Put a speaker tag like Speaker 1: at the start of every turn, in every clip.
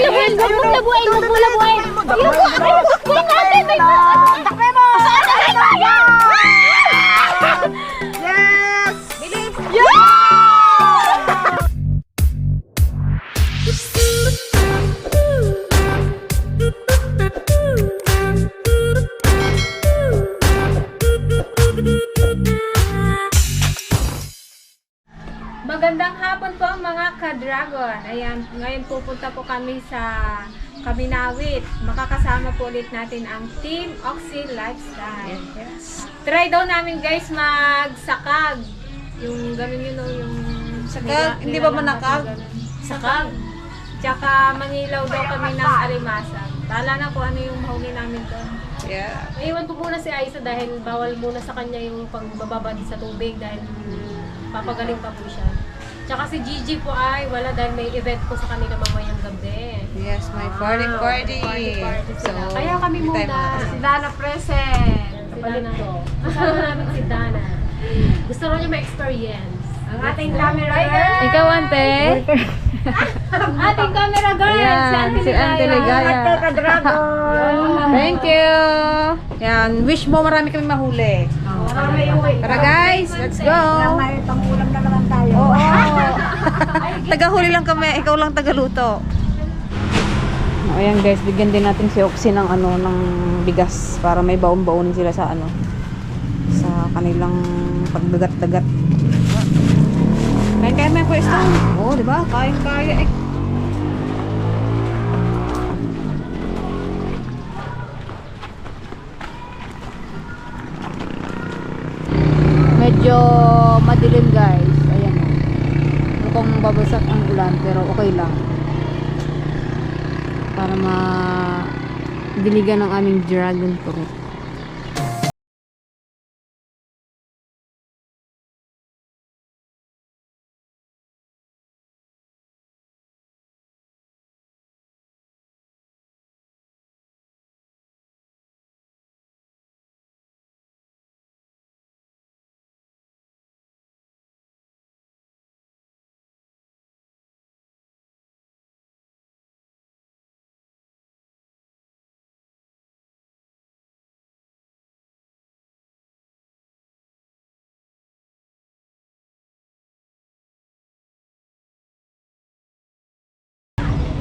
Speaker 1: labuin! Huwag mong labuin! Huwag mong labuin! Labuin natin!
Speaker 2: Takbe mo!
Speaker 1: Saan na kayo?
Speaker 2: Yes!
Speaker 1: Bilis! Magandang hapon po mga ka-dragon. Ayan, ngayon pupunta po kami sa Kaminawit. Makakasama po ulit natin ang Team Oxy Lifestyle.
Speaker 2: Yes.
Speaker 1: Try daw namin guys magsakag. Yung gano'n yun o, yung...
Speaker 2: Sakag? Hindi ba manakag?
Speaker 1: Sakag. Tsaka mangilaw daw kami ng alimasag. Bahala na po ano yung mahuli namin doon.
Speaker 2: Yeah.
Speaker 1: Iwan ko muna si Aisa dahil bawal muna sa kanya yung pagbababad sa tubig dahil papagaling pa po siya. Tsaka si Gigi po ay wala dahil may event po sa kanila mamayang gabi.
Speaker 2: Yes, my
Speaker 1: Party
Speaker 2: party.
Speaker 1: sila.
Speaker 2: So,
Speaker 1: Kaya kami
Speaker 2: hindi
Speaker 1: muna.
Speaker 2: tayo muna.
Speaker 1: Si Dana present. Si Dana. Kasama namin si Dana. Gusto rin niya ma-experience. Ang ating camera girl.
Speaker 3: Ikaw, ante.
Speaker 1: Ating camera girl.
Speaker 3: Ayan, si Ante Ligaya. Thank you. Yan, wish mo marami kami mahuli. Tara guys, let's go.
Speaker 2: May pangulam na naman tayo.
Speaker 3: Oo. Tagahuli lang kami, ikaw lang tagaluto. Ayan guys, bigyan din natin si Oxy ng ng bigas para may baon-baonin sila sa sa kanilang pagdagat-dagat. Kain-kain mo yung pwesto. Oo, di ba? Kain-kaya eh. Medyo madilim guys. Ayan. Mukhang babagsak ang ulan pero okay lang. Para diligan ng aming dragon fruit.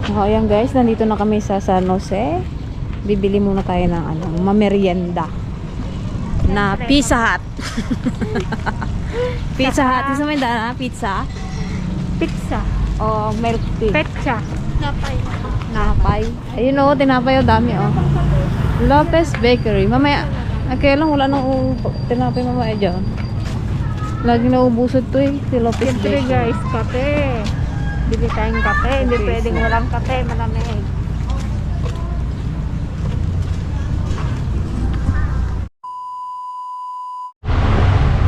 Speaker 3: So, ayan guys, nandito na kami sa San Jose. Bibili muna tayo ng mamerienda na Pizza Hut. Pizza Hut. Isa mo yung daan, pizza?
Speaker 1: Pizza.
Speaker 3: O milk tea?
Speaker 1: Petsa.
Speaker 3: Napay. Ayun o, tinapay o, dami o. Lopez Bakery. Mamaya, kaya lang wala nang tinapay mamaya dyan. Lagi naubusod to eh, si Lopez
Speaker 1: Siyempre
Speaker 3: Bakery.
Speaker 1: guys, kape. Bili tayong kape. Hindi
Speaker 3: Okay,
Speaker 1: pwedeng
Speaker 3: so-
Speaker 1: walang kape. Malamig.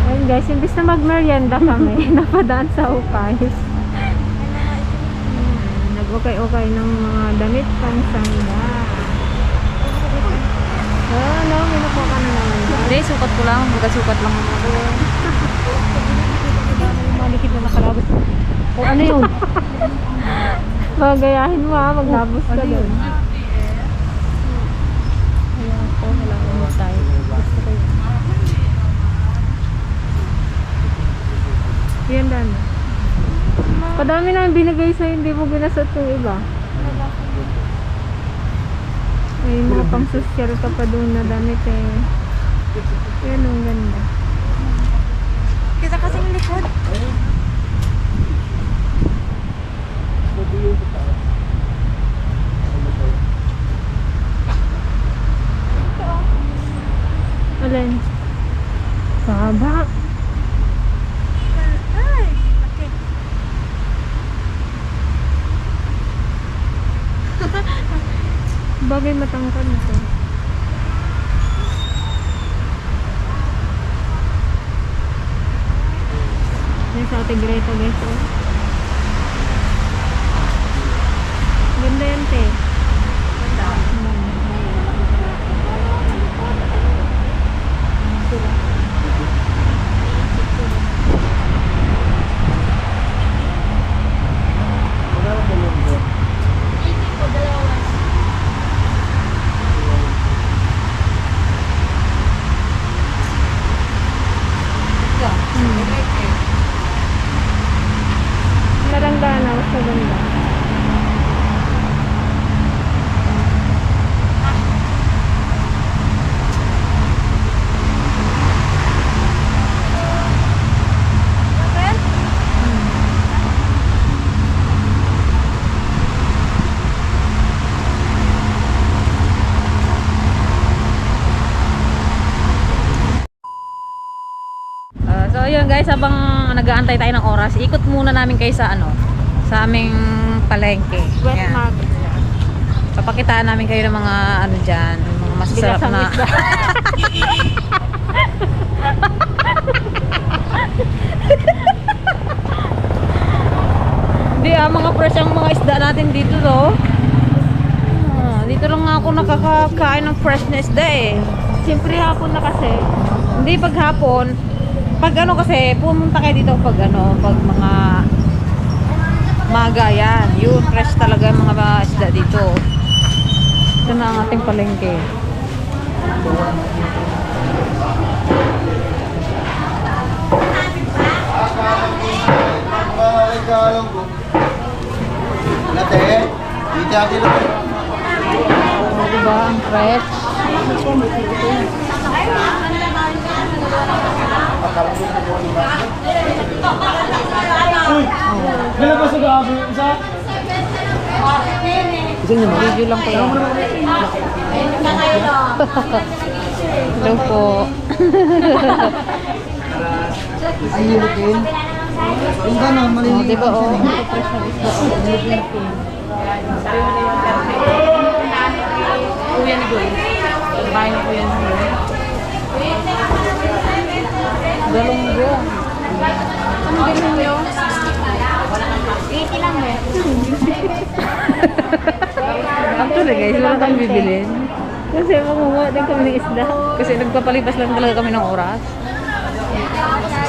Speaker 1: Ayun guys, imbis na magmerienda kami, napadaan sa Ukay. Nag-okay-okay ng mga damit pang sanda. Ano, minupo ka na naman.
Speaker 3: Hindi, sukat ko lang. Magasukat lang ako. Malikid na nakalabot. O ano yun?
Speaker 1: Magayahin mo ha, maglabos ka doon.
Speaker 3: Ayan po, kailangan mo tayo. Gusto ko yun.
Speaker 1: Yan dan. Padami na yung binigay sa'yo, hindi mo ginasot yung iba. May mga pang social ka pa doon na damit eh. Yan ang ganda.
Speaker 2: Kita kasing likod.
Speaker 1: Alin? Saba. Bagay matangkad na to. Yan sa Ate Greta guys. Oh. Ganda yan te.
Speaker 3: guys, habang nag-aantay tayo ng oras, ikot muna namin kayo sa ano, sa aming palengke.
Speaker 2: Wet
Speaker 3: Yan.
Speaker 2: market.
Speaker 3: Papakitaan namin kayo ng mga ano dyan, mga masasarap
Speaker 2: Bigasang
Speaker 3: na.
Speaker 2: isda.
Speaker 3: Hindi mga fresh ang mga isda natin dito to. Dito lang nga ako nakakakain ng fresh na isda eh.
Speaker 2: Siyempre hapon na kasi.
Speaker 3: Hindi pag hapon, pag ano kasi, pumunta kayo dito pag ano, pag mga maga yan. Yun, fresh talaga yung mga isda dito. Ito na ang ating palengke. Diba, ang fresh. Video lang ko lang. Hello po. Oh, diba oh. Fresh na isda oh. Kuya ni Goy. Bahay ni Kuya ni Goy. Galunggo. Anong galunggo?
Speaker 2: 80 lang eh.
Speaker 3: Actually guys, wala kang bibilin. Kasi mamunga din kami ng isda. Kasi nagpapalipas lang talaga kami ng oras.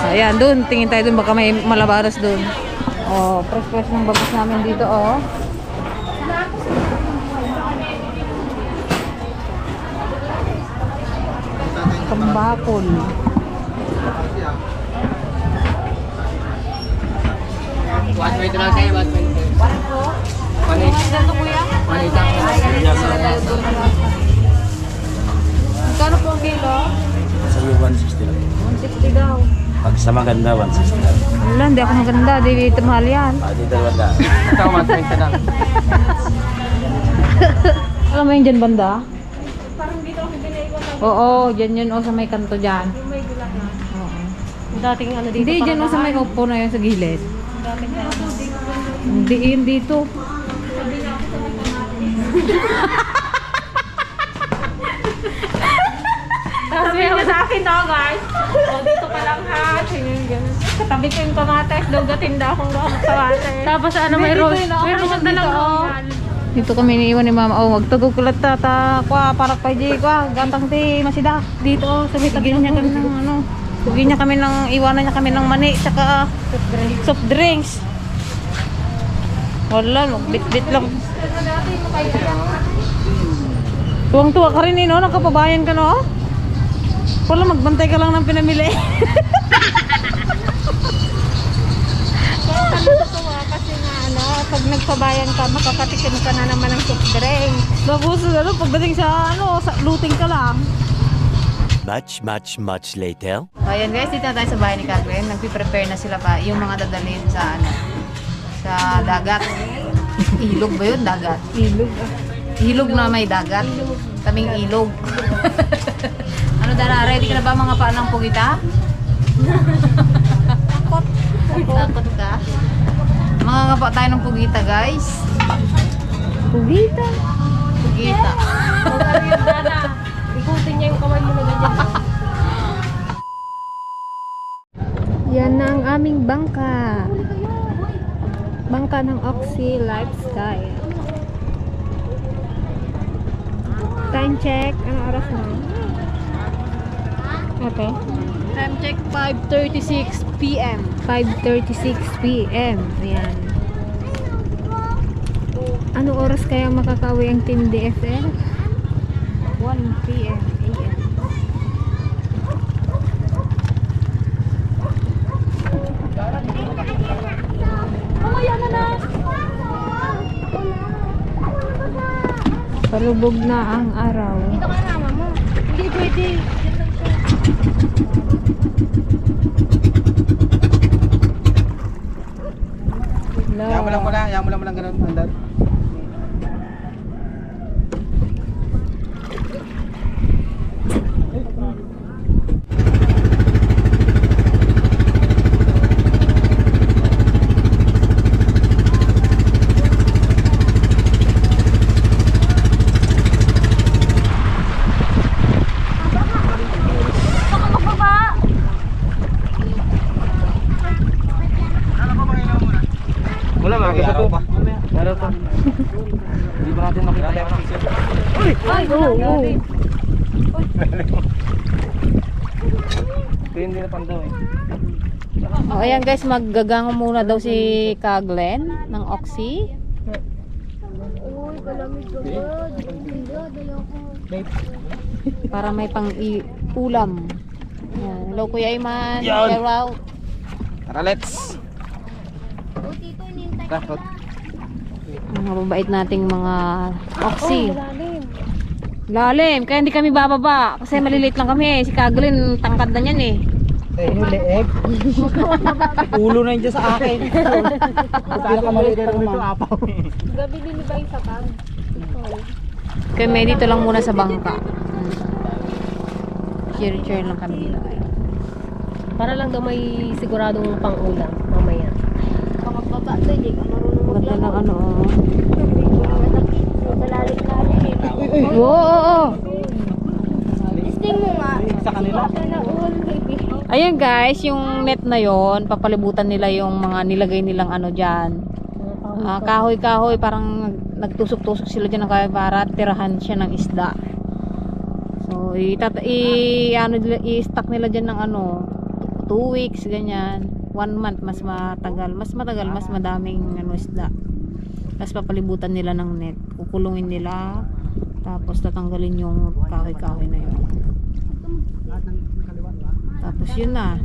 Speaker 3: Ayan, doon. Tingin tayo doon. Baka may malabaras doon. Oh, fresh ng babas namin dito oh. Kambakol.
Speaker 4: Wait lang kayo, wait.
Speaker 3: Magkano po ang kilo?
Speaker 4: Sabi 160 lang.
Speaker 3: 160 daw.
Speaker 4: Pag sa maganda, 160 lang.
Speaker 3: Wala, hindi ako maganda. Dito mahal yan.
Speaker 4: Dito 100. Ito, 120 lang.
Speaker 3: Alam mo yung dyan banda? Oo, dyan yun o sa may kanto dyan. Oo.
Speaker 1: Dating ano dito.
Speaker 3: Hindi, dyan o sa may upo na yun sa gilid. Hindi yun dito.
Speaker 1: Sabi niya sa akin daw guys. O dito pa lang ha. Katabi ko yung kamates. Daw gatinda akong kamates. Tapos ano may rose. May rose na lang
Speaker 3: Dito kami iniiwan ni mama. Oh, magtugog kulat tata. Kwa, parak pa di. Kwa, gantang ti masida.
Speaker 1: Dito sa may tabi
Speaker 3: Bigyan niya kami ng ano. Bigyan niya kami ng, iwanan niya kami ng mani. Tsaka soft drinks. Wala, bit-bit lang. Tuwang-tuwa ka rin no? Nakapabayan ka no? Wala, magbantay ka lang ng pinamili.
Speaker 2: Kasi nga ano, pag nagpabayan ka, makakatikim ka na naman ng soft drink.
Speaker 3: Tapos ano, pagdating sa ano, sa looting ka lang.
Speaker 4: Much later.
Speaker 3: Ayan guys, dito na tayo sa bahay ni Kagren. Nagpi-prepare na sila pa yung mga dadalhin sa ano, sa dagat. Ilog ba yun? Dagat.
Speaker 2: Ilog.
Speaker 3: Ilog na may dagat. Kaming ilog. Ano Dara, ready ka na ba mga paanang pugita? Takot ka? Mga ngapa tayo ng pugita guys.
Speaker 2: Pugita.
Speaker 3: Pugita.
Speaker 1: Sabi yung Dana. Ikutin niya yung kamay mo na ganyan.
Speaker 2: Yan na ang aming bangka. Bangka ng Oxy Lifestyle. Time check. Anong oras na? Ate?
Speaker 3: Time check 5:36 PM.
Speaker 2: 5:36 p.m. Ayan. Anong oras kaya makakawi ang Team DFL? 1 p.m. a.m. Palubog na ang araw.
Speaker 1: Dito ka na, mama. Hindi pwede.
Speaker 4: Yan mo lang ganun, andar. Ano to? Hindi ba natin makita yung picture?
Speaker 1: Ay, oo.
Speaker 4: Ito hindi na pando eh.
Speaker 3: Oh, ayan guys, maggagango muna daw si Kaglen ng Oxy. Para may ulam. Ayan. Hello Kuya Iman.
Speaker 4: Yan.
Speaker 3: Shout out.
Speaker 4: Tara, let's! Takot.
Speaker 3: Mga mabait nating mga Oxy. Lalim. Kaya hindi kami bababa. Kasi maliliit lang kami. Si Kaglen, tangkad na niyan eh.
Speaker 4: Yung leeg. Ulo na yun dyan sa akin. Pinakamaliit pa naman.
Speaker 1: Gabi din ba yung sakag?
Speaker 3: Kaya may dito lang muna sa bangka. Cheer lang kami dito.
Speaker 1: Para lang daw may siguradong pang-ulam mamaya.
Speaker 3: Maganda ng ano. Oo.
Speaker 4: Sa kanila.
Speaker 3: Ayun guys, yung net na yon, papalibutan nila yung mga nilagay nilang ano dyan. Kahoy-kahoy, parang nagtusok-tusok sila dyan ng kahoy para tirahan siya ng isda. So, i-stack nila dyan ng ano, 2 weeks, ganyan. 1 month, mas matagal, mas madaming ano, isda. Tapos papalibutan nila ng net, kukulungin nila, tapos tatanggalin yung kahoy-kahoy na yun. Tapos yun na.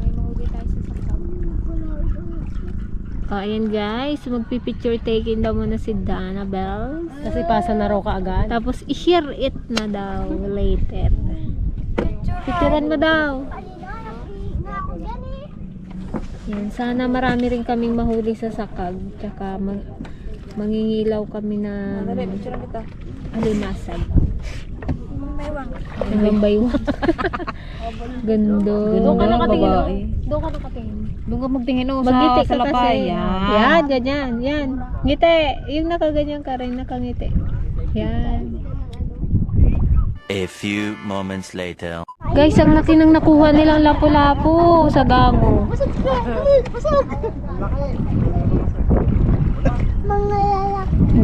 Speaker 3: Ayan guys, magpipicture taking daw muna si Dana Bells.
Speaker 1: Kasi pasa na raw kaagad.
Speaker 3: Tapos i-share it na daw later. Picturean mo daw. Yan, sana marami rin kaming mahuli sa sakag. Tsaka mangingilaw kami na alimasag. Hanggang baywang. Gando.
Speaker 1: Doon ka nakatingin.
Speaker 3: babae.
Speaker 1: Doon ka nakatingin.
Speaker 3: Doon ka magtingin
Speaker 1: Magngiti
Speaker 3: sa
Speaker 1: ka kasi.
Speaker 3: lapaya.
Speaker 1: Yan, ganyan. Yan. Ngiti. Yung nakaganyan ka rin, nakangiti. Yan.
Speaker 5: A few moments later.
Speaker 1: Guys, ang laki ng nakuha nilang lapu-lapu sa gango.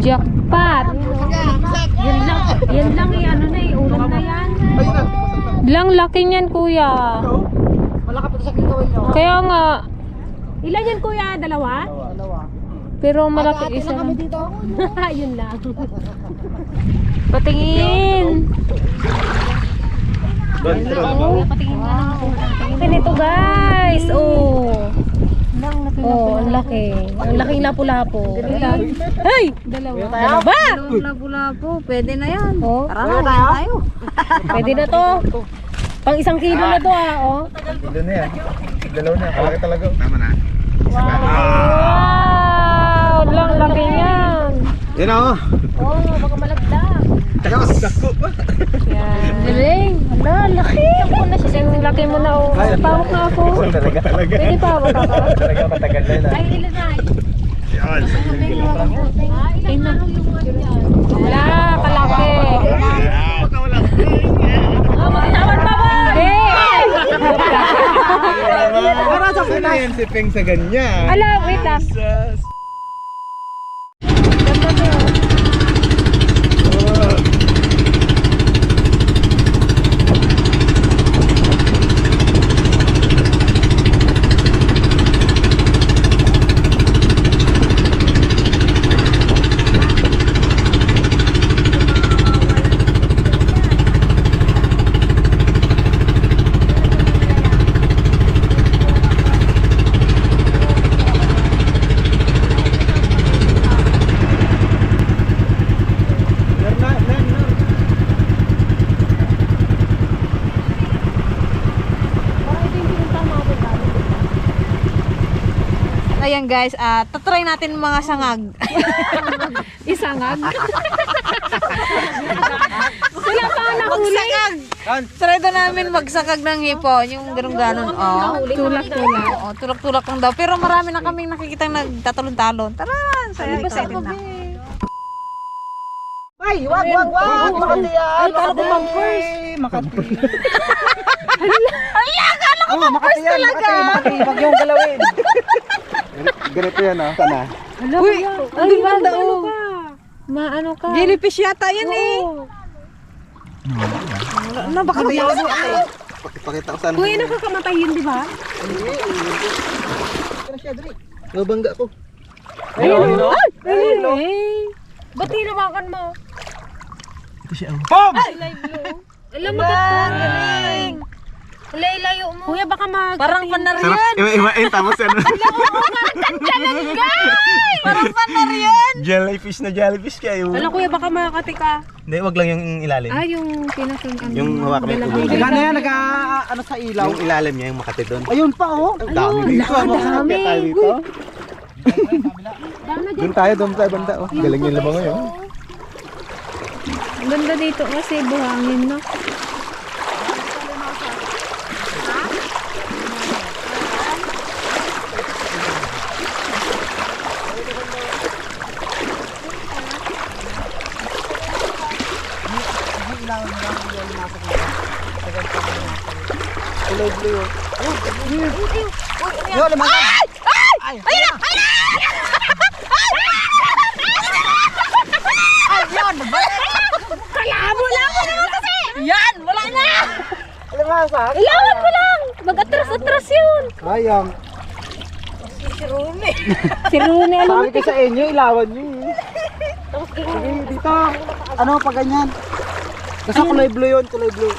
Speaker 1: Jackpot! Yan lang ano na eh, ulam na yan. Lang laki niyan kuya. Kaya nga, ilan yan kuya? Dalawa? Pero malaki isa. Yun lang. Patingin! Patingin nga lang ako. Patingin ito guys! Oh! Oh, ang laki. Ang laking lapu-lapu. Ay! Dalawa. Ba?
Speaker 3: Lapu-lapu, pwede na yan.
Speaker 1: Oh,
Speaker 3: Tara na, tayo.
Speaker 1: pwede na to. Pang 1 kilo na to oh.
Speaker 4: Kilo na yan. Dalaw na. Kalaki talaga. Tama na.
Speaker 1: Wow! Lang laki niyan.
Speaker 4: Yan o.
Speaker 1: Oh, baka malagdag.
Speaker 4: Takos. Dako pa.
Speaker 1: Yan. Galing. Hala, laki. Ako na siya. Ang laki mo na oh. Pawak na ako.
Speaker 4: Talaga.
Speaker 1: Pwede pawak ako.
Speaker 4: Talaga matagal na yun.
Speaker 1: Ay, ilan na.
Speaker 4: Yan.
Speaker 1: Ay, na. Wala, kalaki. Oh, magtawan pa ba? Hindi.
Speaker 4: Para sa Pinas. Yan si Peng sa ganyan.
Speaker 1: Ala, wait lang.
Speaker 3: Ayan guys, tatry natin mga sangag.
Speaker 1: Isangag. Wala pa nga nahuli.
Speaker 3: Magsangag! Try daw namin magsangag ng hipon, yung ganun-ganon. Oh.
Speaker 1: Tulak-tulak.
Speaker 3: Oo, tulak-tulak lang daw. Pero marami na kaming nakikita nagtatalon-talon. Tara, saya excited na.
Speaker 4: Ay, wag. Makati yan. Ay, kala ko bumpers. Makati.
Speaker 3: Kala ko bumpers talaga.
Speaker 4: Makati, wag yung galawin. Ganito yan, sana.
Speaker 3: Uy, ang ganda oh.
Speaker 2: Maano ka?
Speaker 3: Jellyfish yata yan eh. Wala na, baka magyawa ate.
Speaker 4: Pakita ko saan.
Speaker 1: Kuya, nakakamatay yun, di ba?
Speaker 4: Nabangga ko.
Speaker 1: Ayun, ba't hinawakan mo?
Speaker 4: Ito siya. Pom!
Speaker 1: Alam mo ka galing. Layo mo. Kuya, baka
Speaker 3: Parang panar
Speaker 4: Sarap.
Speaker 3: yan.
Speaker 4: Iwa-iwain tapos ano.
Speaker 3: Parang panar yan.
Speaker 4: Jellyfish na jellyfish kayo.
Speaker 1: Alam, kuya, baka makakati ka.
Speaker 4: Hindi, wag lang yung ilalim.
Speaker 2: Ah, yung pinakang ano.
Speaker 4: Yung hawak mo yung
Speaker 2: dalawang-
Speaker 4: tubig.
Speaker 6: Gana yan, ano sa ilaw.
Speaker 4: Yung ilalim niya, yung makati doon.
Speaker 6: Ayun pa oh.
Speaker 4: Ang dami dito.
Speaker 2: Dami.
Speaker 4: Doon tayo banda. Oh. Galing yung labang ngayon.
Speaker 2: Ang ganda dito kasi buhangin, no?
Speaker 6: Yo, lumakas.
Speaker 3: Yan, wala na.
Speaker 6: Lumakas.
Speaker 2: Ilawan mo lang! Mag-atras-atras yun!
Speaker 6: Sayang.
Speaker 2: Si Rune, alam
Speaker 6: Sabi ko sa inyo, ilawan nyo eh. Sige, dito. Ano pa ganyan? Basta kulay blue yun, kulay blue.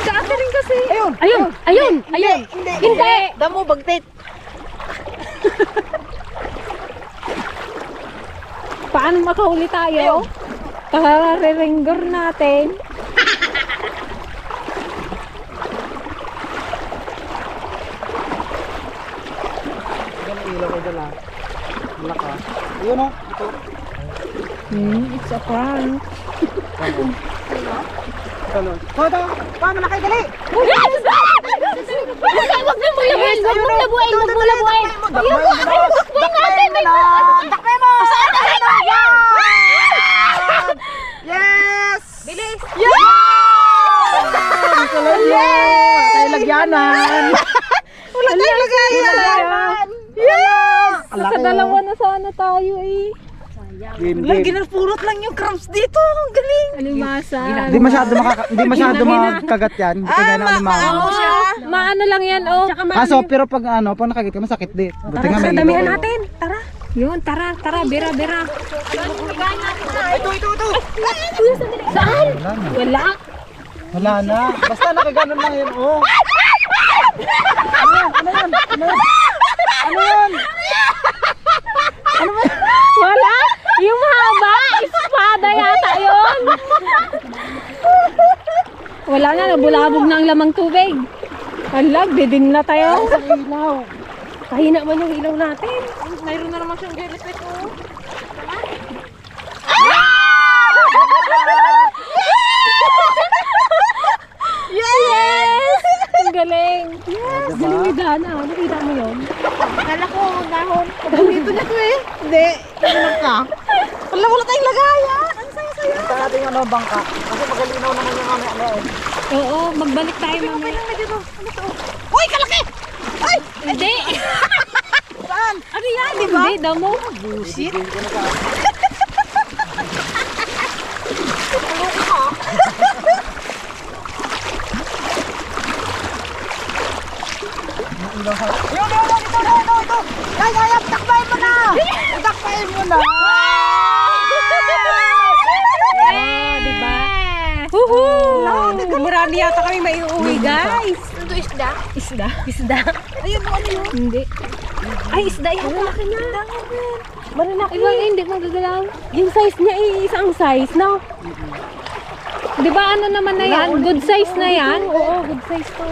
Speaker 2: sa akin rin kasi.
Speaker 6: Ayun.
Speaker 2: Ayun! Hindi!
Speaker 3: Damo, bagtit.
Speaker 2: Paano makahuli tayo? Kakarerenggor natin.
Speaker 6: Yan ang ilaw ko dala. Malaka. Ayun oh. Ito.
Speaker 2: It's a prank.
Speaker 6: Ito. Ito. Paano na kayo dali?
Speaker 2: Huwag na mo labuin! Huwag mo labuin! Huwag mo labuin!
Speaker 6: Dakpay mo na! Dakpay mo! Saan na yan? Yan! Yes! Bilis! Yan! Tuloy yan! Tayo lagyanan!
Speaker 3: Wala tayong lagayan.
Speaker 6: Yes!
Speaker 2: Nakadalawa na sana tayo eh.
Speaker 6: Game,
Speaker 3: Lang,
Speaker 6: game.
Speaker 3: ginapurot lang yung crabs dito. Ang galing.
Speaker 2: Alimasan.
Speaker 6: Hindi masyado magkagat yan. Hindi kaya na alimangan.
Speaker 3: Maano siya.
Speaker 2: Maano lang yan, oh.
Speaker 6: Kaso pero pag nakagat ka masakit din. Buti nga may
Speaker 1: Damihan
Speaker 6: ilaw.
Speaker 1: natin. Tara.
Speaker 2: Yun, tara, bira.
Speaker 6: Ito.
Speaker 2: Saan?
Speaker 6: Wala na.
Speaker 2: Wala.
Speaker 6: Wala na. Basta nakaganon lang yun. Oh. Ano yan?
Speaker 2: Wala? Yung mahaba, espada yata yun. Wala na, nabulabog na ang lamang tubig. Alag, didin na tayo.
Speaker 6: Ilaw.
Speaker 1: Kahina man yung ilaw natin.
Speaker 3: Mayroon na naman siyang jellyfish. Oh.
Speaker 2: Yes! Ang galing.
Speaker 6: Yes!
Speaker 1: Galing ni Dana. Nakita mo yun?
Speaker 3: Akala ko dahon. Dito na ko eh. Hindi. Tingnan ka. Wala tayong lagayan. Ang saya-saya.
Speaker 6: Ito natin yung bangka. Kasi magalinaw naman yung ano.
Speaker 2: Oo, magbalik tayo mamaya.
Speaker 3: Uy, kalaki! Ay!
Speaker 2: Hindi.
Speaker 3: Saan? Ano yan, di ba?
Speaker 2: Hindi, damo.
Speaker 3: Bullshit. Ito. Ay, takbayin mo na! Takbayin mo na!
Speaker 2: Yeah, di ba? Woohoo!
Speaker 1: Marami yata kami may uuwi, guys.
Speaker 3: Ito isda?
Speaker 1: Isda.
Speaker 3: Ayun, ano yun?
Speaker 2: Hindi.
Speaker 1: Ay, isda yan. Malaki na. Malalaki.
Speaker 2: Ibang hindi magagalaw.
Speaker 1: Yung size niya ay isang size, no?
Speaker 2: Di ba ano naman na yan? Good size na yan?
Speaker 1: Oo, good size to.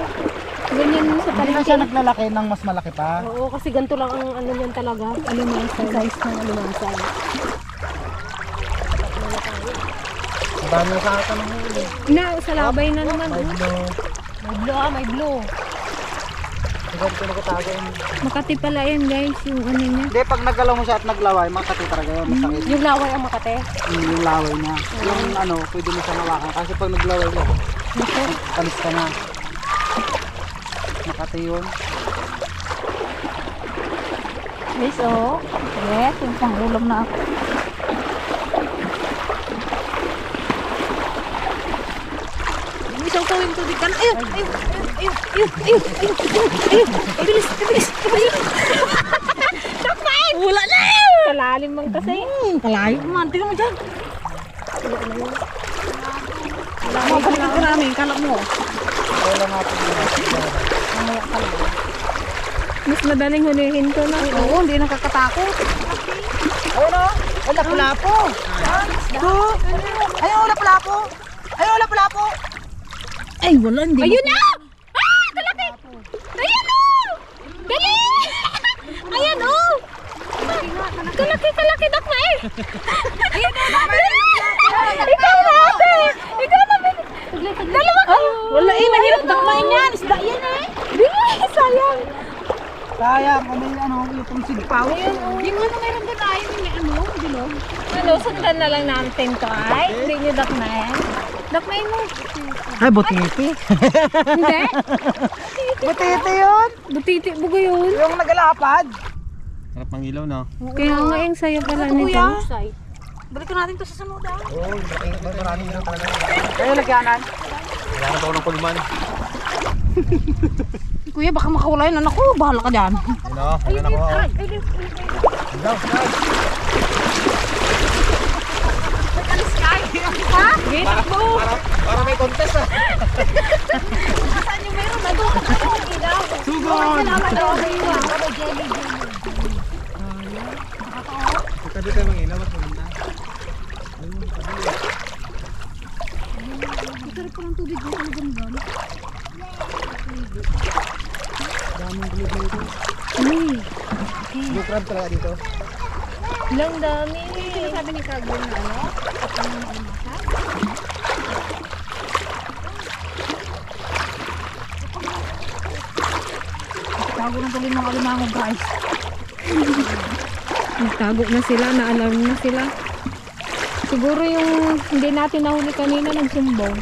Speaker 2: Ganyan sa
Speaker 6: Hindi na siya
Speaker 2: palengke.
Speaker 6: naglalaki ng mas malaki pa.
Speaker 1: Oo, kasi ganito lang ang ano niyan talaga.
Speaker 2: Alimasan.
Speaker 1: Size ng alumansan.
Speaker 6: Ang dami sa atin ng huli.
Speaker 2: Na, sa labay na naman.
Speaker 6: May blue.
Speaker 1: May blue may blue.
Speaker 6: Siguro ko nagkatago yun.
Speaker 2: Makati pala yan guys, yung ano niya.
Speaker 6: Hindi, pag nagalaw mo siya at naglaway, makati talaga yun. Masakit.
Speaker 1: Yung laway ang makate.
Speaker 6: Yung laway niya. Yung ano, pwede mo siya nawakan. Kasi pag naglaway mo, palis ka na. Makati yun.
Speaker 3: Yes, oh. Yes, yung pangulam na ako. yung tubig ka na. Ayun, ayun, ayun, ayun, ayun, ayun, ayun, ayun. Bilis, bilis, bilis. Wala na!
Speaker 2: Kalalim man kasi.
Speaker 3: Kalayo man, tingnan mo dyan. Mabalik ka namin, kalap mo.
Speaker 2: Mas madaling hulihin ko na.
Speaker 3: Oo, hindi nakakatakot. Ayun o, wala pulapo. Ayun, wala pulapo. Ayun, wala pulapo. Ay, wala, hindi.
Speaker 2: Ayun na! Ah! Kalaki! Ayan o! Dali! Ayan o! Kalaki, kalaki, dakma eh! Ayan o! Ikaw na ate! Ikaw na! Dalawa kayo!
Speaker 3: Wala eh, mahirap dakmain yan. Isda yan eh.
Speaker 2: Dili! Sayang!
Speaker 6: Sayang, may ano, yung sigpaw.
Speaker 3: Yung ano meron doon ay, may ano, bilog.
Speaker 2: Ano, sundan na lang natin to ay. Hindi nyo dakmain. Dakmain mo.
Speaker 6: Ay, butiti.
Speaker 2: Hindi.
Speaker 6: Butiti yun.
Speaker 2: Butiti, bugo yun.
Speaker 6: Yung nagalapad. Harap ng ilaw na.
Speaker 2: Kaya nga yung sayo pala nito.
Speaker 3: Kuya, balikan natin to sa sunod ah.
Speaker 6: Oo, maraming ilaw talaga. Kayo lagyanan. Lagyanan ko ng pulman.
Speaker 3: Kuya, baka makawala yun. Anak ko, bahala ka dyan.
Speaker 6: Ano, lagyan ako. Ilaw, para may contest ah. Sugod! Ito dito yung mga ilaw at maganda. Daming bilog na ito. Blue crab talaga dito.
Speaker 2: Ilang dami.
Speaker 3: Sabi ni Kagwan na ano? Tago ng tuloy mga alimango guys.
Speaker 2: Nagtago na sila, na-alarm na sila. Siguro yung hindi natin nahuli kanina nagsumbong.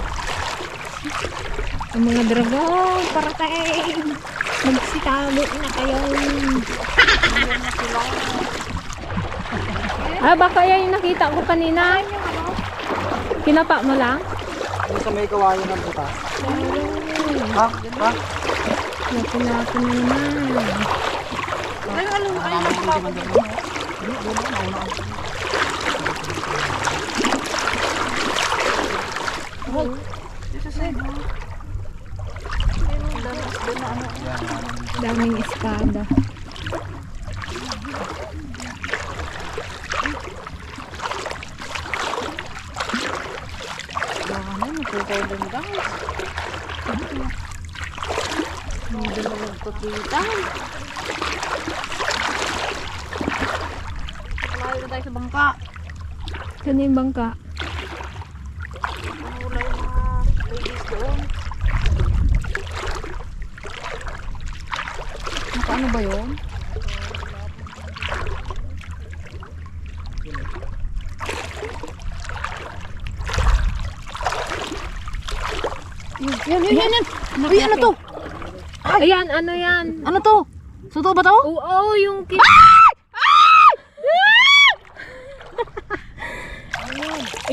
Speaker 2: Ang mga dragon, para tayo magsitago na kayo. Ah, baka yan yung nakita ko kanina. Kinapa mo lang?
Speaker 6: Yung sa may kawayan ng butas. Ha? Ha?
Speaker 2: Naku na naman. Daming espada.
Speaker 3: Malayo na tayo sa bangka.
Speaker 2: Saan yung bangka?
Speaker 3: Wala yung mga ladies doon. Ano ba yun? Yan. Uy, ano to?
Speaker 2: Ayan, ano yan?
Speaker 3: Ano to? Suto ba to?
Speaker 2: Oo, yung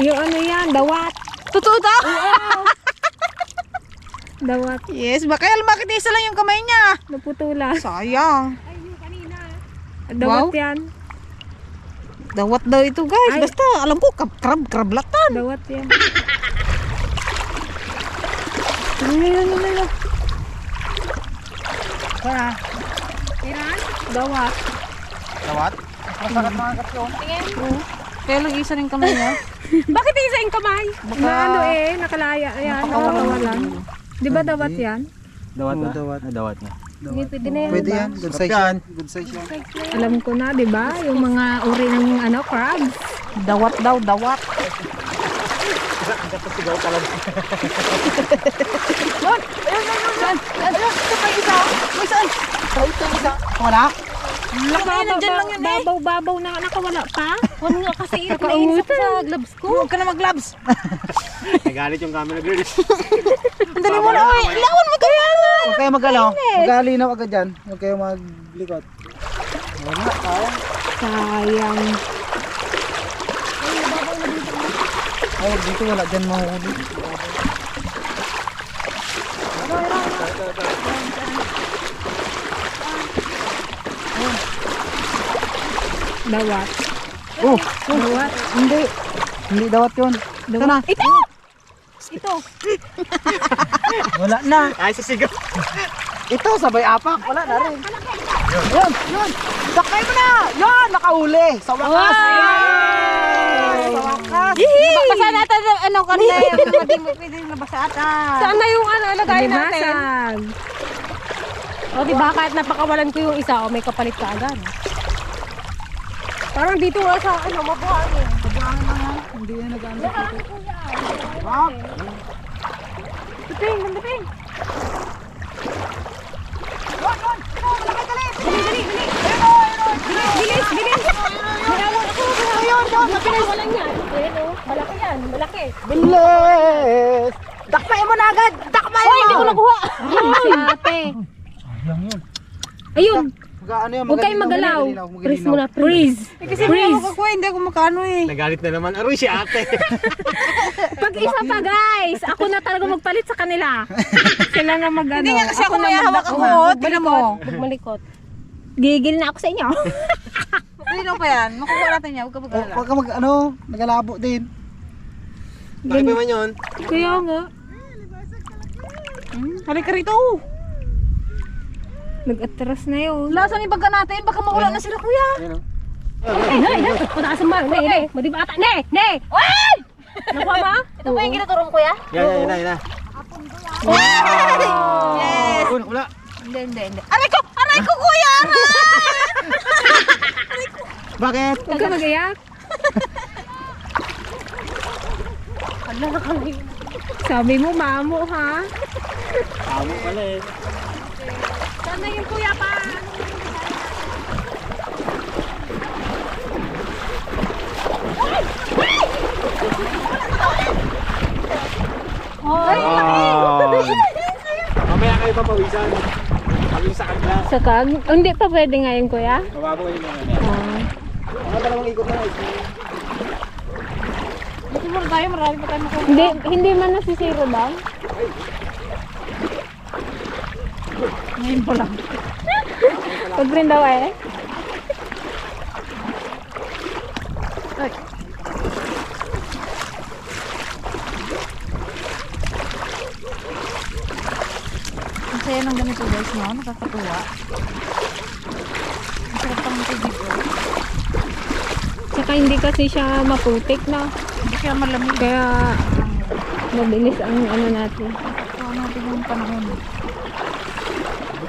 Speaker 2: yung ano yan, dawat.
Speaker 3: Totoo to?
Speaker 2: Dawat.
Speaker 3: Yes, baka lumakit isa lang yung kamay niya.
Speaker 2: Naputula.
Speaker 3: Sayang.
Speaker 2: Dawat
Speaker 3: Wow.
Speaker 2: yan.
Speaker 3: Dawat daw ito guys.
Speaker 2: Ay.
Speaker 3: Basta alam ko krablatan.
Speaker 2: Dawat yan.
Speaker 3: Ano.
Speaker 6: Kaya,
Speaker 2: Dawat.
Speaker 6: tawat. Masakit mga kapyon.
Speaker 3: Kaya lang isa rin kamay niya.
Speaker 2: Bakit isa yung kamay? Na ano nakalaya. Ayan, nakakawalan. Di ba dawat yan?
Speaker 4: Dawat
Speaker 6: Oo,
Speaker 4: na?
Speaker 6: dawat.
Speaker 4: Ay, dawat na.
Speaker 2: Hindi, pwede na yan.
Speaker 6: Pwede
Speaker 2: diba?
Speaker 6: yan. Good size
Speaker 4: Sarap
Speaker 6: yan.
Speaker 4: yan.
Speaker 6: Good size yan.
Speaker 2: Alam ko na, di ba? Yung mga uri ng crabs.
Speaker 3: Dawat daw, dawat.
Speaker 6: Kapasigaw ka lang.
Speaker 3: Wala.
Speaker 2: Nandyan lang yun Babaw-babaw na nakawala pa. Huwag nga kasi mainit ako sa gloves ko.
Speaker 3: Huwag ka na mag-gloves.
Speaker 6: Nagalit yung camera girl.
Speaker 3: Andali mo na, oy. Lawan mo kaya na.
Speaker 6: Huwag kayo mag-ano. Mag-alinaw agad dyan. Huwag kayo maglikot. Wala, kaya.
Speaker 2: Sayang.
Speaker 6: Ay, dito wala dyan mahuli.
Speaker 3: Dawat.
Speaker 6: Oh,
Speaker 3: Dawat.
Speaker 6: hindi. Hindi dawat yun. Ito na.
Speaker 3: Ito.
Speaker 6: Wala na. Ay, sisigaw. Ito, sabay apak. Wala na rin. Yun. Sakay mo na. Yun, nakauli. Sa wakas. Sa wakas.
Speaker 3: Basa natin ano kanina yung hindi mo pwedeng nabasa ata.
Speaker 1: Saan na yung ano, lagay natin? O, diba, kahit napakawalan ko yung isa, o may kapalit ka agad. Parang dito nga sa, ano, mabuhangin.
Speaker 6: Hindi na nag-ano.
Speaker 3: Diping, diping.
Speaker 1: Bilis! Binawal ako! Pinawalan yan. Ayan o, malaki yan, malaki.
Speaker 6: Bilis! Dakpain mo na agad! Dakpain mo!
Speaker 1: Hindi ko nakuha. Si ate.
Speaker 6: Sayang yun.
Speaker 1: Ayun,
Speaker 6: Ano yan?
Speaker 1: huwag kayong magalaw. Freeze muna, freeze.
Speaker 3: Kasi hindi ako kakuha, hindi ako makano eh.
Speaker 4: Nagalit na naman. Aroy si ate.
Speaker 1: Pag isa pa guys, ako na talaga magpalit sa kanila.
Speaker 3: Sila na magano.
Speaker 2: Hindi nga kasi ako may hawak ako. Tingnan mo.
Speaker 1: Magmalikot.
Speaker 3: Gigil na ako sa inyo.
Speaker 2: Lino pa yan. Makukuha natin yan. Huwag ka mag-alala.
Speaker 6: Huwag ka nagalabo din.
Speaker 4: Laki pa man yun.
Speaker 3: Kaya nga.
Speaker 2: Halika rito.
Speaker 3: Nag-atras na yun.
Speaker 2: Lasan yung baga natin. Baka mawala na sila kuya.
Speaker 6: Ayun o.
Speaker 1: Ay, pataas ang ne. Madibata, ne.
Speaker 2: Ay!
Speaker 1: Nakuha ba?
Speaker 2: Ito ba yung ginaturo mo kuya?
Speaker 4: Yan.
Speaker 2: Yes!
Speaker 4: Wala.
Speaker 2: Hindi. Aray ko kuya!
Speaker 6: Bakit?
Speaker 3: Huwag ka mag-iyak.
Speaker 1: Ala na kami.
Speaker 3: Sabi mo, mamo ha?
Speaker 4: Tamo pala eh.
Speaker 1: Saan na yung kuya pa?
Speaker 4: Mamaya kayo papawisan. Kami sa kanila.
Speaker 3: Sakag? Hindi pa pwede ngayon kuya?
Speaker 4: Mababa kayo mamaya. Mga dalawang ikot na guys.
Speaker 2: Dito muna tayo. Marami pa tayo makuha.
Speaker 3: Hindi man nasisiro daw?
Speaker 2: Ngayon pa lang.
Speaker 3: Pag rin daw eh.
Speaker 2: Ang saya ng ganito guys, no? Nakakatuwa. Ang sarap pang tubig.
Speaker 3: Saka hindi kasi siya maputik na.
Speaker 2: Hindi siya malamig.
Speaker 3: Kaya mabilis ang ano natin.
Speaker 2: Ito natin yung panahon.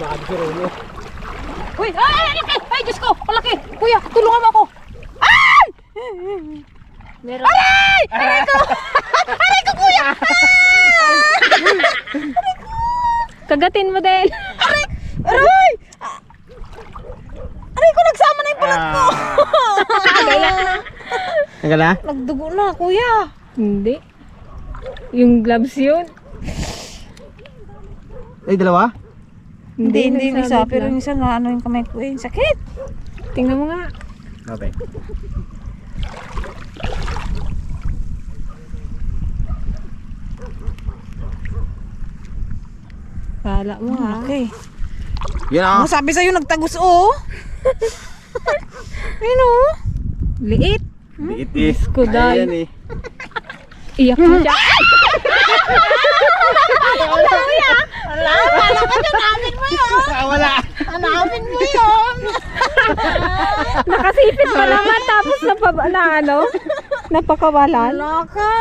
Speaker 4: Baka si Rolo.
Speaker 2: Uy! Ay! Diyos ko! Palaki! Kuya! Tulungan mo ako! Ay!
Speaker 1: Meron.
Speaker 2: Aray! Aray ko! Aray ko kuya!
Speaker 3: Kagatin mo din.
Speaker 2: Aray! Aray ko! Nagsama na yung palat ko!
Speaker 4: Nagala?
Speaker 2: Nagdugo na kuya!
Speaker 3: Hindi. Yung gloves yun.
Speaker 6: Ay, dalawa?
Speaker 2: Hindi yung isa.
Speaker 3: nagsabit
Speaker 2: Pero
Speaker 3: lang.
Speaker 2: yung isa na ano yung kamay ko eh. Sakit!
Speaker 3: Tingnan mo nga.
Speaker 4: Okay.
Speaker 3: Kala mo ha.
Speaker 2: Okay.
Speaker 4: Yan ah.
Speaker 2: Sabi sa'yo nagtagos oh! Ayun oh!
Speaker 3: Liit.
Speaker 4: Liit eh.
Speaker 3: Ko dahil.
Speaker 4: Ayan eh.
Speaker 3: Iyak mo siya.
Speaker 2: Wala ka dyan! Amin mo yun!
Speaker 4: Wala.
Speaker 2: Amin mo yun!
Speaker 3: Nakasipit pa naman tapos napakawalan.
Speaker 2: Wala ka!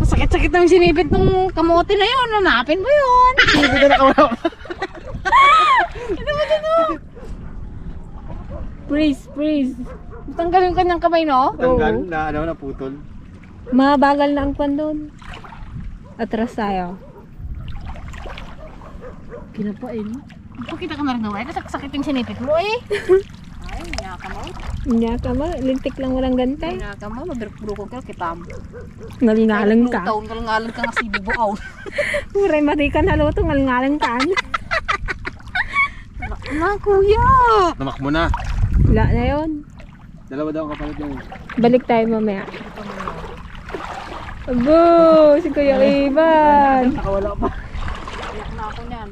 Speaker 2: Masakit-sakit na yung sinipit ng kamote na yun. Hanapin mo yun!
Speaker 4: Hindi ka nakawala.
Speaker 3: Freeze.
Speaker 2: Tanggalin ka ng kamay no?
Speaker 4: Tanggal na ano, naputol.
Speaker 3: Mabagal na ang kwan doon. Atras tayo.
Speaker 2: Kinapain. Pakita ka na rin naman. Sakit yung sinipit mo eh. Ay, nyaka mo.
Speaker 3: Nyaka mo, lintik lang walang gantay.
Speaker 2: Nyaka mo, mabirukog ka kitam.
Speaker 3: Ngalingalang ka.
Speaker 2: Taon ngalingalang ka nga si bubuaw.
Speaker 3: Muray mati ka na luto, ngalingalang ka.
Speaker 2: Na kuya!
Speaker 4: Namak mo na.
Speaker 3: Wala na yun.
Speaker 4: Dalawa daw ang kapalit yun.
Speaker 3: Balik tayo mamaya. Abo, si Kuya Ivan.
Speaker 6: Nakawala pa.
Speaker 2: Iyak na ako niyan.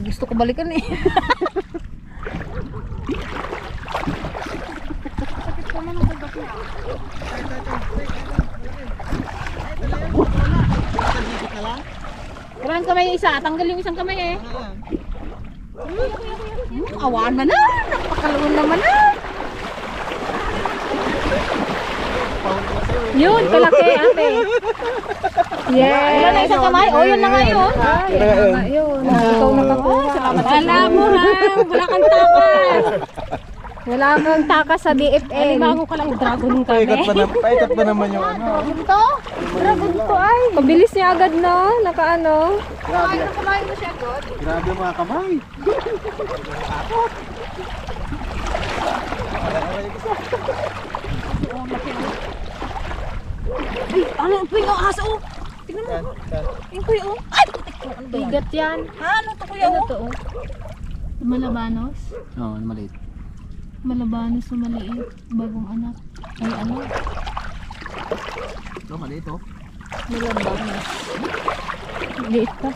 Speaker 2: Gusto ko balikan eh.
Speaker 3: Kailangan kamay yung isa, tanggal yung isang kamay eh. Awaan na na, napakaluan naman na.
Speaker 1: Yun, kalaki ate.
Speaker 3: Yes. Wala na isang kamay, o yun na nga yun.
Speaker 1: Yun, ikaw nakakuha.
Speaker 3: Salamat.
Speaker 1: Alam mo ha, wala kang takas. Wala kang takas sa DFN. Alimango ka lang, dragon kami.
Speaker 6: Paikat pa naman yung ano.
Speaker 1: Dragon to ay. Pabilis niya agad no, nakaano.
Speaker 6: Grabe. Grabe yung mga kamay.
Speaker 3: Ano po yung aso? Tingnan mo. Yung kuya oh. Ay, putik ko. Ano ba yan?
Speaker 1: Bigat yan.
Speaker 3: Ano to kuya
Speaker 1: Ano
Speaker 3: oh?
Speaker 1: to?
Speaker 2: Malabanos.
Speaker 6: Oo, maliit.
Speaker 2: Malabanos na maliit. Bagong anak. Ay ano?
Speaker 6: Ito, maliit oh.
Speaker 2: Malabanos. Liit pa.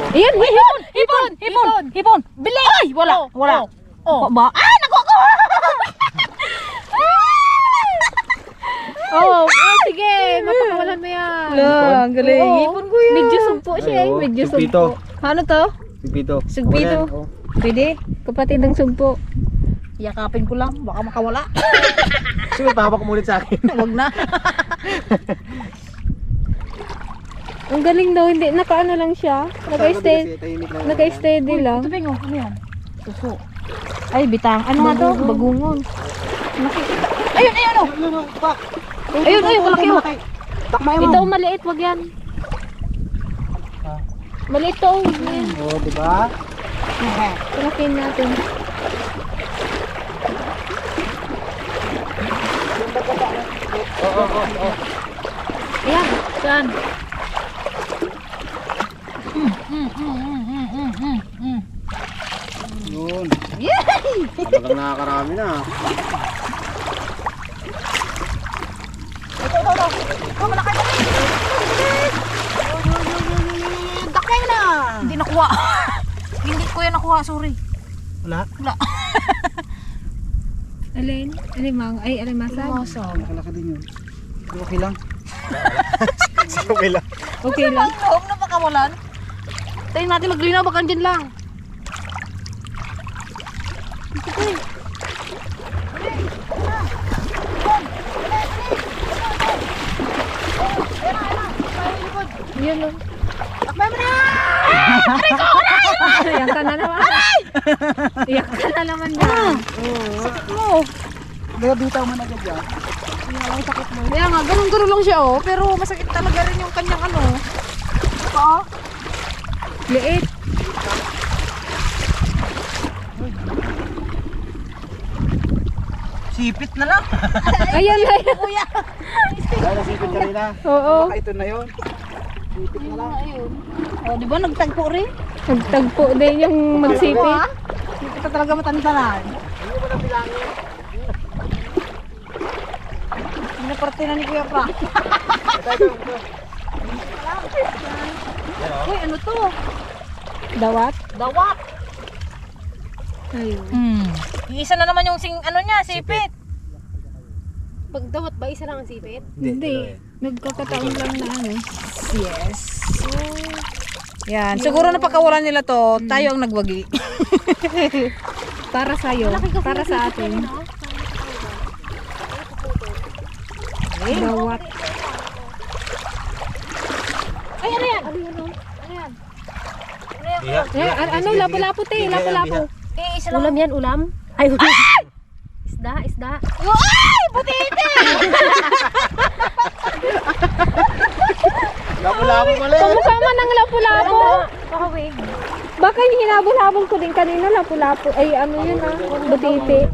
Speaker 3: Ayan, hipon! Hipon! Hipon! Hipon! Bili! Ay, wala! Wala! Oh. Ba? Ah, nakuha!
Speaker 1: Oh, sige, mapakawalan mo yan.
Speaker 3: Ang galing.
Speaker 1: Oo.
Speaker 3: Hipon ko yun.
Speaker 1: Medyo sugpo siya eh, medyo
Speaker 6: Sugpito.
Speaker 1: sugpo.
Speaker 3: Ano to?
Speaker 6: Sugpito.
Speaker 3: Sugpito.
Speaker 6: Oh.
Speaker 3: Pwede?
Speaker 1: Kapatid ng sugpo.
Speaker 3: Yakapin ko lang. Baka makawala.
Speaker 6: Sige, pahawak mo ulit sa akin.
Speaker 3: Huwag na.
Speaker 1: Ang galing daw, hindi, nakaano lang siya. Naka-steady lang.
Speaker 3: Ito ba ano yan? Suso. Ay, bitang. Ano nga to? Bagungon. Nakikita. Ayun, ayun, oh. Ayun, ayun, kalaki oh.
Speaker 6: Takmay mo.
Speaker 1: Ito, maliit, wag yan. Maliit to. Yan.
Speaker 6: Oh, di ba?
Speaker 1: Palakin natin. Ayan, saan?
Speaker 6: Yun. Talagang nakakarami na.
Speaker 3: Dakay na. Hindi nakuha. Hindi ko yan nakuha, sorry.
Speaker 6: Wala?
Speaker 3: Wala.
Speaker 1: Alin? Alimang? Ay, alimasag?
Speaker 6: Nakalaki din yun. Okay lang. Okay lang.
Speaker 1: Okay lang.
Speaker 3: Loob na pakawalan. Tayo natin maglinaw, baka dyan lang.
Speaker 1: Yun o. Iyak ka na naman. Iyak ka na naman yan.
Speaker 3: Oh.
Speaker 6: Kaya bitaw mo na agad yan.
Speaker 3: Kaya nga, ganun-ganun lang siya oh. Pero masakit talaga rin yung kanyang ano. Oo.
Speaker 1: Liit.
Speaker 6: Sipit na lang.
Speaker 1: Ayan na yan.
Speaker 6: Kaya nasipit kanina.
Speaker 1: Oo.
Speaker 6: Baka ito na yun. Sipit na lang.
Speaker 3: Oh, di ba nagtagpo rin?
Speaker 1: Nagtagpo din yung magsipit.
Speaker 3: Hindi kita talaga matantanan.
Speaker 6: Hindi mo na bilangin.
Speaker 3: Pinaparte na ni Kuya Pra.
Speaker 6: Ito.
Speaker 3: Uy, ano to?
Speaker 1: Dawat.
Speaker 3: Dawak.
Speaker 1: Ayun.
Speaker 3: Iisa na naman yung ano niya, sipit.
Speaker 1: Pag dawat ba, isa lang ang sipit?
Speaker 6: Hindi.
Speaker 1: Nagkakataon lang na ano.
Speaker 3: Yes. Yan, siguro napakawalan nila to, tayo ang nagwagi.
Speaker 1: Para sa'yo. Para sa atin. Dawat.
Speaker 3: Ay, ano yan?
Speaker 1: Ano, lapo-lapo te, lapo-lapo.
Speaker 3: Eh, isa lang.
Speaker 1: Ulam yan, ulam? Ay, ulam. Isda.
Speaker 3: Ay, butite!
Speaker 6: Lapo-lapo pala eh.
Speaker 1: Kamukha man ng lapo-lapo. Baka yung hinabol-habol ko din kanina, lapo-lapo. Ay, ano yun ah, butiti.